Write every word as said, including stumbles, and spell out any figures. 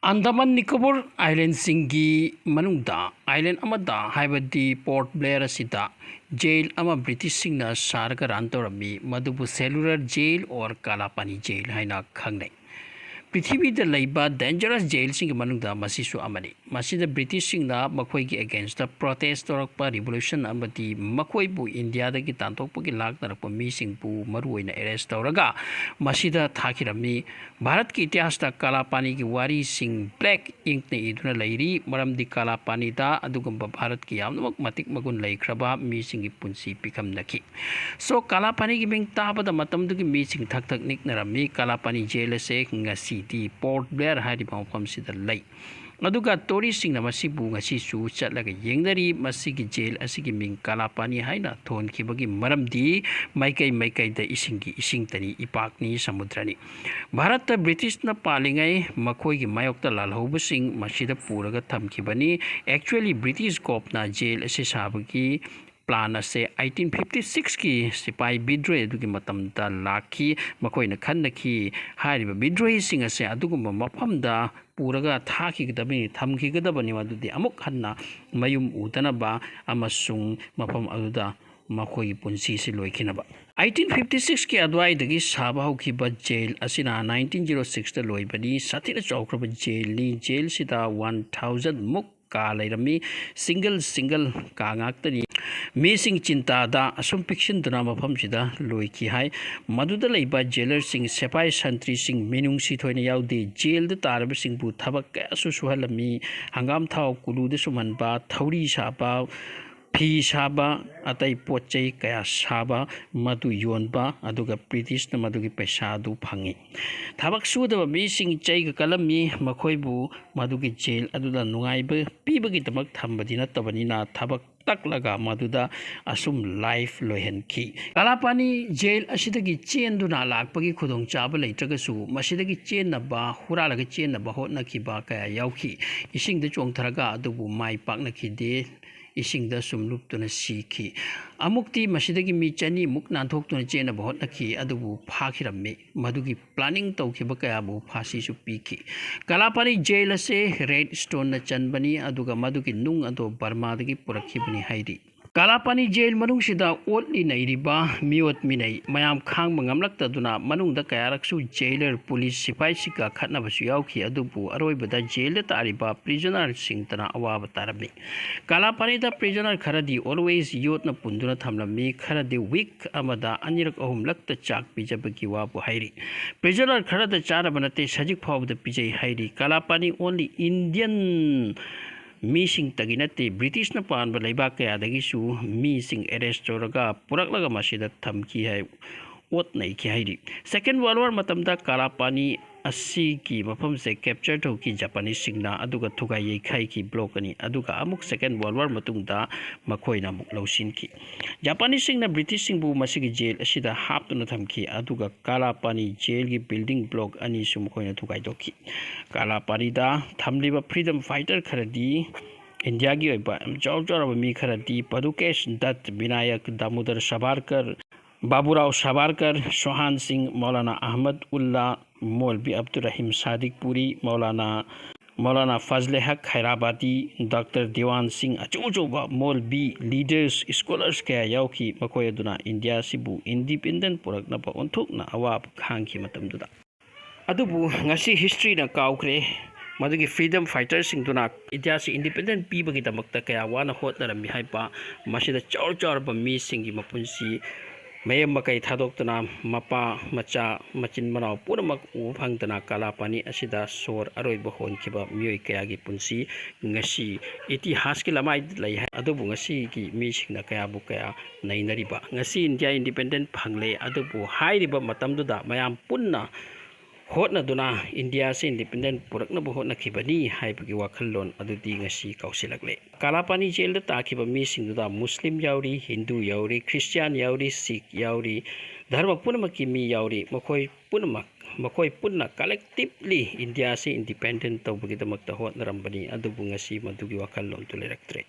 ꯑꯟꯗꯃꯥꯟ ꯅꯤꯀꯣꯕꯔ ꯑꯥꯏꯂꯦꯟꯁꯤꯡꯒꯤ ꯃꯅꯨꯡꯗ ꯑꯥꯏꯂꯦꯟ ꯑꯃꯗ, ꯍꯥꯏꯕꯗꯤ ꯄꯣꯔꯠ ꯕ꯭ꯂꯦꯌꯔ ꯑꯁꯤꯗ ꯖꯦꯜ ꯑꯃ ꯕ꯭ꯔꯤꯇꯤꯁꯁꯤꯡꯅ ꯁꯥꯔꯒ ꯔꯟ ꯇꯧꯔꯝꯃꯤ꯫ ꯃꯗꯨꯕꯨ cellular jail or ꯀꯥꯂꯥꯄꯥꯅꯤ ꯖꯦꯜ ꯍꯥꯏꯅ ꯈꯪꯅꯩ꯫ ꯄ꯭ꯔꯤꯊꯤꯕꯤꯗ ꯂꯩꯕ dangerous ꯖꯦꯜꯁꯤꯡꯒꯤ ꯃꯅꯨꯡꯗ ꯃꯁꯤꯁꯨ ꯑꯃꯅꯤ꯫ ꯃꯁꯤꯗ ꯕ꯭ꯔꯤꯇꯤꯁꯁꯤꯡꯅ ꯃꯈꯣꯏꯒꯤ against ꯇ protest ꯇꯧꯔꯛꯄ, revolution ꯑꯃꯗꯤ ꯃꯈꯣꯏꯕꯨ ꯏꯟꯗꯤꯌꯥꯗꯒꯤ ꯇꯥꯟꯊꯣꯛꯄꯒꯤ ꯂꯥꯛꯅꯔꯛꯄ ꯃꯤꯁꯤꯡꯕꯨ ꯃꯔꯨꯑꯣꯏꯅ arrest ꯇꯧꯔꯒ ꯃꯁꯤꯗ ꯊꯥꯈꯤꯔꯝꯃꯤ꯫ ꯚꯥꯔꯠꯀꯤ ꯏꯇꯤꯍꯥꯁꯇ ꯀꯥꯂꯥꯄꯥꯅꯤꯒꯤ ꯋꯥꯔꯤꯁꯤꯡ black ink ꯅ ꯏꯗꯨꯅ ꯂꯩꯔꯤ, ꯃꯔꯝꯗꯤ ꯀꯥꯂꯥꯄꯥꯅꯤꯗ ꯑꯗꯨꯒꯨꯝꯕ ꯚꯥꯔꯠꯀꯤ ꯌꯥꯝꯅꯃꯛ ꯃꯇꯤꯛ ꯃꯒꯨꯟ ꯂꯩꯈ꯭ꯔꯕ ꯃꯤꯁꯤꯡꯒꯤ ꯄꯨꯟꯁꯤ ꯄꯤꯈꯝꯅꯈꯤ꯫ So, ꯀꯥꯂꯥꯄꯥꯅꯤꯒꯤ ꯃꯤꯡ ꯇꯥꯕꯗ ꯃꯇꯝꯗꯨꯒꯤ ꯃꯤꯁꯤꯡ ꯊꯛ ꯊꯛ ꯅꯤꯛꯅꯔꯝꯃꯤ꯫ ꯀꯥꯂꯥꯄꯥꯅꯤ ꯖꯦꯜ ꯑꯁꯦ ꯉꯁꯤꯗꯤ ꯄꯣꯔꯠ ꯕ꯭ꯂꯦꯌꯔ ꯍꯥꯏꯔꯤꯕ ꯃꯐꯝꯁꯤꯗ ꯂꯩ꯫ ꯑꯗꯨꯒ ꯇꯨꯔꯤꯁꯁꯤꯡꯅ ꯃꯁꯤꯕꯨ ꯉꯁꯤꯁꯨ ꯆꯠꯂꯒ ꯌꯦꯡꯅꯔꯤ꯫ ꯃꯁꯤꯒꯤ ꯖꯦꯜ ꯑꯁꯤꯒꯤ ꯃꯤꯡ ꯀꯥꯂꯥꯄꯥꯅꯤ ꯍꯥꯏꯅ ꯊꯣꯟꯈꯤꯕꯒꯤ ꯃꯔꯝꯗꯤ ꯃꯥꯏꯀꯩ ꯃꯥꯏꯀꯩꯗ ꯏꯁꯤꯡꯒꯤ ꯏꯁꯤꯡꯇꯅꯤ, ꯏꯄꯥꯛꯅꯤ, ꯁꯃꯨꯗ꯭ꯔꯅꯤ꯫ ꯚꯥꯔꯠꯇ ꯕ꯭ꯔꯤꯇꯤꯁꯅ ꯄꯥꯜꯂꯤꯉꯩ ꯃꯈꯣꯏꯒꯤ ꯃꯥꯌꯣꯛꯇ ꯂꯥꯜꯍꯧꯕꯁꯤꯡ ꯃꯁꯤꯗ ꯄꯨꯔꯒ ꯊꯝꯈꯤꯕꯅꯤ꯫ Actually, ꯕ꯭ꯔꯤꯇꯤꯁ ꯒꯣꯞꯅ ꯖꯦꯜ ꯑꯁꯤ ꯁꯥꯕꯒꯤ plan ꯑꯁꯦ eighteen fifty six ꯀꯤ ꯁꯤꯄꯥꯏ ꯕꯤꯗ꯭ꯔꯣꯍꯤ ꯑꯗꯨꯒꯤ ꯃꯇꯝꯗ ꯂꯥꯛꯈꯤ꯫ ꯃꯈꯣꯏꯅ ꯈꯟꯅꯈꯤ, ꯍꯥꯏꯔꯤꯕ ꯕꯤꯗ꯭ꯔꯣꯍꯤꯁꯤꯡ ꯑꯁꯦ ꯑꯗꯨꯒꯨꯝꯕ ꯃꯐꯝꯗ ꯄꯨꯔꯒ ꯊꯥꯈꯤꯒꯗꯕꯅꯤ, ꯊꯝꯈꯤꯒꯗꯕꯅꯤ, ꯃꯗꯨꯗꯤ ꯑꯃꯨꯛ ꯍꯟꯅ ꯃꯌꯨꯝ ꯎꯗꯅꯕ ꯑꯃꯁꯨꯡ ꯃꯐꯝ ꯑꯗꯨꯗ ꯃꯈꯣꯏꯒꯤ ꯄꯨꯟꯁꯤꯁꯤ ꯂꯣꯏꯈꯤꯅꯕ꯫ Eighteen fifty six ꯀꯤ ꯑꯗꯨꯋꯥꯏꯗꯒꯤ ꯁꯥꯕ ꯍꯧꯈꯤꯕ ꯖꯦꯜ ꯑꯁꯤꯅ nineteen zero six ꯇ ꯂꯣꯏꯕꯅꯤ꯫ ꯁꯥꯊꯤꯅ ꯆꯥꯎꯈ꯭ꯔꯕ ꯖꯦꯜꯅꯤ꯫ ꯖꯦꯜꯁꯤꯗ one thousand ꯃꯨꯛ ꯀꯥ ꯂꯩꯔꯝꯃꯤ꯫ Single single ꯀꯥ ꯉꯥꯛꯇꯅꯤ꯫ ꯃꯤꯁꯤꯡ ꯆꯤꯟꯇꯥꯗ ꯑꯁꯨꯝ ꯄꯤꯛꯁꯤꯟꯗꯨꯅ ꯃꯐꯝꯁꯤꯗ ꯂꯣꯏꯈꯤ ꯍꯥꯏ꯫ ꯃꯗꯨꯗ ꯂꯩꯕ ꯖꯦꯂꯔꯁꯤꯡ, ꯁꯦꯄꯥꯏ ꯁꯟꯇ꯭ꯔꯤꯁꯤꯡ, ꯃꯤꯅꯨꯡꯁꯤ ꯊꯣꯏꯅ ꯌꯥꯎꯗꯦ꯫ ꯖꯦꯜꯗ ꯇꯥꯔꯕꯁꯤꯡꯕꯨ ꯊꯕꯛ ꯀꯌꯥꯁꯨ ꯁꯨꯍꯜꯂꯝꯃꯤ꯫ ꯍꯪꯒꯥꯝ ꯊꯥꯎ ꯀꯨꯂꯨꯗ ꯁꯨꯝꯍꯟꯕ, ꯊꯧꯔꯤ ꯁꯥꯕ, ꯐꯤ ꯁꯥꯕ, ꯑꯇꯩ ꯄꯣꯠ ꯆꯩ ꯀꯌꯥ ꯁꯥꯕ, ꯃꯗꯨ ꯌꯣꯟꯕ, ꯑꯗꯨꯒ ꯕ꯭ꯔꯤꯇꯤꯁꯅ ꯃꯗꯨꯒꯤ ꯄꯩꯁꯥ ꯑꯗꯨ ꯐꯪꯉꯤ꯫ ꯊꯕꯛ ꯁꯨꯗꯕ ꯃꯤꯁꯤꯡ ꯆꯩꯒ ꯀꯜꯂꯝꯃꯤ꯫ ꯃꯈꯣꯏꯕꯨ ꯃꯗꯨꯒꯤ ꯖꯦꯜ ꯑꯗꯨꯗ ꯅꯨꯡꯉꯥꯏꯕ ꯄꯤꯕꯒꯤꯗꯃꯛ ꯊꯝꯕꯗꯤ ꯅꯠꯇꯕꯅꯤꯅ, ꯊꯕꯛ ꯇꯛꯂꯒ ꯃꯗꯨꯗ ꯑꯁꯨꯝ life ꯂꯣꯏꯍꯟꯈꯤ꯫ ꯀꯥꯂꯥꯄꯥꯅꯤ ꯖꯦꯜ ꯑꯁꯤꯗꯒꯤ ꯆꯦꯟꯗꯨꯅ ꯂꯥꯛꯄꯒꯤ ꯈꯨꯗꯣꯡꯆꯥꯕ ꯂꯩꯇ꯭ꯔꯒꯁꯨ, ꯃꯁꯤꯗꯒꯤ ꯆꯦꯟꯅꯕ, ꯍꯨꯔꯥꯜꯂꯒ ꯆꯦꯟꯅꯕ ꯍꯣꯠꯅꯈꯤꯕ ꯀꯌꯥ ꯌꯥꯎꯈꯤ꯫ ꯏꯁꯤꯡꯗ ꯆꯣꯡꯊꯔꯒ ꯑꯗꯨꯕꯨ ꯃꯥꯏ ꯄꯥꯛꯅꯈꯤꯗꯦ꯫ ꯏꯁꯤꯡꯗ ꯁꯨꯝ ꯂꯨꯞꯇꯨꯅ ꯁꯤꯈꯤ꯫ ꯑꯃꯨꯛꯇꯤ ꯃꯁꯤꯗꯒꯤ ꯃꯤ ꯆꯅꯤꯃꯨꯛ ꯅꯥꯟꯊꯣꯛꯇꯨꯅ ꯆꯦꯟꯅꯕ ꯍꯣꯠꯅꯈꯤ, ꯑꯗꯨꯕꯨ ꯐꯥꯈꯤꯔꯝꯃꯤ꯫ ꯃꯗꯨꯒꯤ planning ꯇꯧꯈꯤꯕ ꯀꯌꯥꯕꯨ ꯐꯥꯁꯤꯁꯨ ꯄꯤꯈꯤ꯫ ꯀꯥꯂꯥꯄꯥꯅꯤ ꯖꯦꯜ ꯑꯁꯤ red stoneꯅ ꯆꯟꯕꯅꯤ, ꯑꯗꯨꯒ ꯃꯗꯨꯒꯤ ꯅꯨꯡ ꯑꯗꯨ ꯕꯔꯃꯥꯗꯒꯤ ꯄꯨꯔꯛꯈꯤꯕꯅꯤ ꯍꯥꯏꯔꯤ꯫ ꯀꯥꯂꯥꯄꯥꯅꯤ ꯖꯦꯜ ꯃꯅꯨꯡꯁꯤꯗ ꯑꯣꯠꯂꯤ ꯅꯩꯔꯤꯕ ꯃꯤꯑꯣꯠ ꯃꯤꯅꯩ ꯃꯌꯥꯝ ꯈꯥꯡꯕ ꯉꯝꯂꯛꯇꯗꯨꯅ ꯃꯅꯨꯡꯗ ꯀꯌꯥꯔꯛꯁꯨ jailer, ꯄꯨꯂꯤꯁ ꯁꯤꯐꯥꯏꯁꯤꯡꯒ ꯈꯠꯅꯕꯁꯨ ꯌꯥꯎꯈꯤ, ꯑꯗꯨꯕꯨ ꯑꯔꯣꯏꯕꯗ ꯖꯦꯜꯗ ꯇꯥꯔꯤꯕ prisonerꯁꯤꯡꯇꯅ ꯑꯋꯥꯕ ꯇꯥꯔꯝꯃꯤ꯫ ꯀꯥꯂꯥꯄꯥꯅꯤꯗ prisoner ꯈꯔꯗꯤ always ꯌꯣꯠꯅ ꯄꯨꯟꯗꯨꯅ ꯊꯝꯂꯝꯃꯤ, ꯈꯔꯗꯤ week ꯑꯃꯗ ꯑꯅꯤꯔꯛ ꯑꯍꯨꯝꯂꯛꯇ ꯆꯥꯛ ꯄꯤꯖꯕꯒꯤ ꯋꯥꯕꯨ ꯍꯥꯏꯔꯤ꯫ Prisoner ꯈꯔꯗ ꯆꯥꯅꯕ ꯅꯠꯇꯦ, ꯁꯖꯤꯛ ꯐꯥꯎꯕꯗ ꯄꯤꯖꯩ ꯍꯥꯏꯔꯤ꯫ ꯀꯥꯂꯥꯄꯥꯅꯤ only Indian ꯃꯤꯁꯤꯡꯇꯒꯤ ꯅꯠꯇꯦ, ꯕ꯭ꯔꯤꯇꯤꯁꯅ ꯄꯥꯟꯕ ꯂꯩꯕꯥꯛ ꯀꯌꯥꯗꯒꯤꯁꯨ ꯃꯤꯁꯤꯡ arrest ꯇꯧꯔꯒ ꯄꯨꯔꯛꯂꯒ ꯃꯁꯤꯗ ꯊꯝꯈꯤ ꯍꯥꯏ, ꯑꯣꯠ ꯅꯩꯈꯤ ꯍꯥꯏꯔꯤ꯫ Second World War ꯃꯇꯝꯗ ꯀꯥꯂꯥꯄꯥꯅꯤ ꯑꯁꯤꯒꯤ ꯃꯐꯝꯁꯦ capture ꯇꯧꯈꯤ ꯖꯄꯥꯅꯤꯁꯁꯤꯡꯅ, ꯑꯗꯨꯒ ꯊꯨꯒꯥꯏ ꯌꯩꯈꯥꯏꯈꯤ block ꯑꯅꯤ, ꯑꯗꯨꯒ ꯑꯃꯨꯛ Second World War ꯃꯇꯨꯡꯗ ꯃꯈꯣꯏꯅ ꯑꯃꯨꯛ ꯂꯧꯁꯤꯟꯈꯤ꯫ ꯖꯄꯥꯅꯤꯁꯁꯤꯡꯅ ꯕ꯭ꯔꯤꯇꯤꯁꯁꯤꯡꯕꯨ ꯃꯁꯤꯒꯤ ꯖꯦꯜ ꯑꯁꯤꯗ ꯍꯥꯞꯇꯨꯅ ꯊꯝꯈꯤ, ꯑꯗꯨꯒ ꯀꯥꯂꯥꯄꯥꯅꯤ ꯖꯦꯜꯒꯤ building block ꯑꯅꯤꯁꯨ ꯃꯈꯣꯏꯅ ꯊꯨꯒꯥꯏꯗꯣꯛꯈꯤ꯫ ꯀꯥꯂꯥꯄꯥꯅꯤꯗ ꯊꯝꯂꯤꯕ freedom fighter ꯈꯔꯗꯤ ꯏꯟꯗꯤꯌꯥꯒꯤ ꯑꯣꯏꯕ ꯌꯥꯝ ꯆꯥꯎ ꯆꯥꯎꯔꯕ ꯃꯤ ꯈꯔꯗꯤ ꯄꯗꯨꯀꯦꯁ ꯗꯠ, ꯕꯤꯅꯥꯌꯛ ꯗꯥꯃꯣꯗꯔ ꯁꯥꯚꯥꯔꯀꯔ, ꯕꯥꯕꯨꯔꯥꯎ ꯁꯥꯚꯥꯔꯀꯔ, ꯁꯣꯍꯥꯟ ꯁꯤꯡ, ꯃꯧꯂꯥꯅꯥ ꯑꯍꯃꯗ ꯎꯜꯂꯥ, ꯃꯧꯂꯚꯤ ꯑꯕꯗꯨꯔ ꯔꯍꯤꯝ ꯁꯥꯗꯤꯛꯄꯨꯔꯤ, ꯃꯧꯂꯥꯅꯥ, ꯃꯧꯂꯥꯅꯥ ꯐꯖꯂꯦ ꯍꯛ ꯈꯩꯔꯥꯕꯥꯗꯤ, ꯗꯥꯛꯇꯔ ꯗꯤꯋꯥꯟ ꯁꯤꯡ, ꯑꯆꯧ ꯑꯆꯧꯕ ꯃꯧꯂꯚꯤ, leaders, scholars ꯀꯌꯥ ꯌꯥꯎꯈꯤ꯫ ꯃꯈꯣꯏ ꯑꯗꯨꯅ ꯏꯟꯗꯤꯌꯥ ꯑꯁꯤꯕꯨ independent ꯄꯨꯔꯛꯅꯕ ꯑꯣꯟꯊꯣꯛꯅ ꯑꯋꯥꯕ ꯈꯥꯡꯈꯤ ꯃꯇꯝꯗꯨꯗ꯫ ꯑꯗꯨꯕꯨ ꯉꯁꯤ historyꯅ ꯀꯥꯎꯈ꯭ꯔꯦ, ꯃꯗꯨꯒꯤ freedom fighterꯁꯤꯡꯗꯨꯅ ꯏꯟꯗꯤꯌꯥꯁꯤ independent ꯄꯤꯕꯒꯤꯗꯃꯛꯇ ꯀꯌꯥ ꯋꯥꯅ ꯍꯣꯠꯅꯔꯝꯃꯤ ꯍꯥꯏꯕ꯫ ꯃꯁꯤꯗ ꯆꯥꯎꯔ ꯆꯥꯎꯔꯕ ꯃꯤꯁꯤꯡꯒꯤ ꯃꯄꯨꯟꯁꯤ ꯃꯌꯨꯝ ꯃꯀꯩ ꯊꯥꯗꯣꯛꯇꯨꯅ, ꯃꯄꯥ, ꯃꯆꯥ, ꯃꯆꯤꯟ ꯃꯅꯥꯎ ꯄꯨꯝꯅꯃꯛ ꯎꯕ ꯐꯪꯗꯅ ꯀꯥꯂꯥꯄꯥꯅꯤ ꯑꯁꯤꯗ ꯁꯣꯔ ꯑꯔꯣꯏꯕ ꯍꯣꯟꯈꯤꯕ ꯃꯤꯑꯣꯏ ꯀꯌꯥꯒꯤ ꯄꯨꯟꯁꯤ ꯉꯁꯤ ꯏꯇꯤꯍꯥꯁꯀꯤ ꯂꯃꯥꯏꯗ ꯂꯩ ꯍꯥꯏ꯫ ꯑꯗꯨꯕꯨ ꯉꯁꯤꯒꯤ ꯃꯤꯁꯤꯡꯅ ꯀꯌꯥꯕꯨ ꯀꯌꯥ ꯅꯩꯅꯔꯤꯕ꯫ ꯉꯁꯤ ꯏꯟꯗꯤꯌꯥ independent ꯐꯪꯂꯦ, ꯑꯗꯨꯕꯨ ꯍꯥꯏꯔꯤꯕ ꯃꯇꯝꯗꯨꯗ ꯃꯌꯥꯝ ꯄꯨꯟꯅ ꯍꯣꯠꯅꯗꯨꯅ ꯏꯟꯗꯤꯌꯥꯁꯤ independent ꯄꯨꯔꯛꯅꯕ ꯍꯣꯠꯅꯈꯤꯕꯅꯤ ꯍꯥꯏꯕꯒꯤ ꯋꯥꯈꯜꯂꯣꯟ ꯑꯗꯨꯗꯤ ꯉꯁꯤ ꯀꯥꯎꯁꯤꯜꯂꯛꯂꯦ꯫ ꯀꯥꯂꯥꯄꯥꯅꯤ ꯖꯦꯜꯗ ꯇꯥꯈꯤꯕ ꯃꯤꯁꯤꯡꯗꯨꯗ ꯃꯨꯁꯂꯤꯝ ꯌꯥꯎꯔꯤ, ꯍꯤꯟꯗꯨ ꯌꯥꯎꯔꯤ, ꯈ꯭ꯔꯤꯁꯇꯤꯌꯥꯟ ꯌꯥꯎꯔꯤ, ꯁꯤꯈ ꯌꯥꯎꯔꯤ, ꯙꯔꯃ ꯄꯨꯝꯅꯃꯛꯀꯤ ꯃꯤ ꯌꯥꯎꯔꯤ꯫ ꯃꯈꯣꯏ ꯄꯨꯝꯅꯃꯛ, ꯃꯈꯣꯏ ꯄꯨꯟꯅ collectively ꯏꯟꯗꯤꯌꯥꯁꯤ independent ꯇꯧꯕꯒꯤꯗꯃꯛꯇ ꯍꯣꯠꯅꯔꯝꯕꯅꯤ, ꯑꯗꯨꯕꯨ ꯉꯁꯤ ꯃꯗꯨꯒꯤ ꯋꯥꯈꯜꯂꯣꯟꯗꯨ ꯂꯩꯔꯛꯇ꯭ꯔꯦ꯫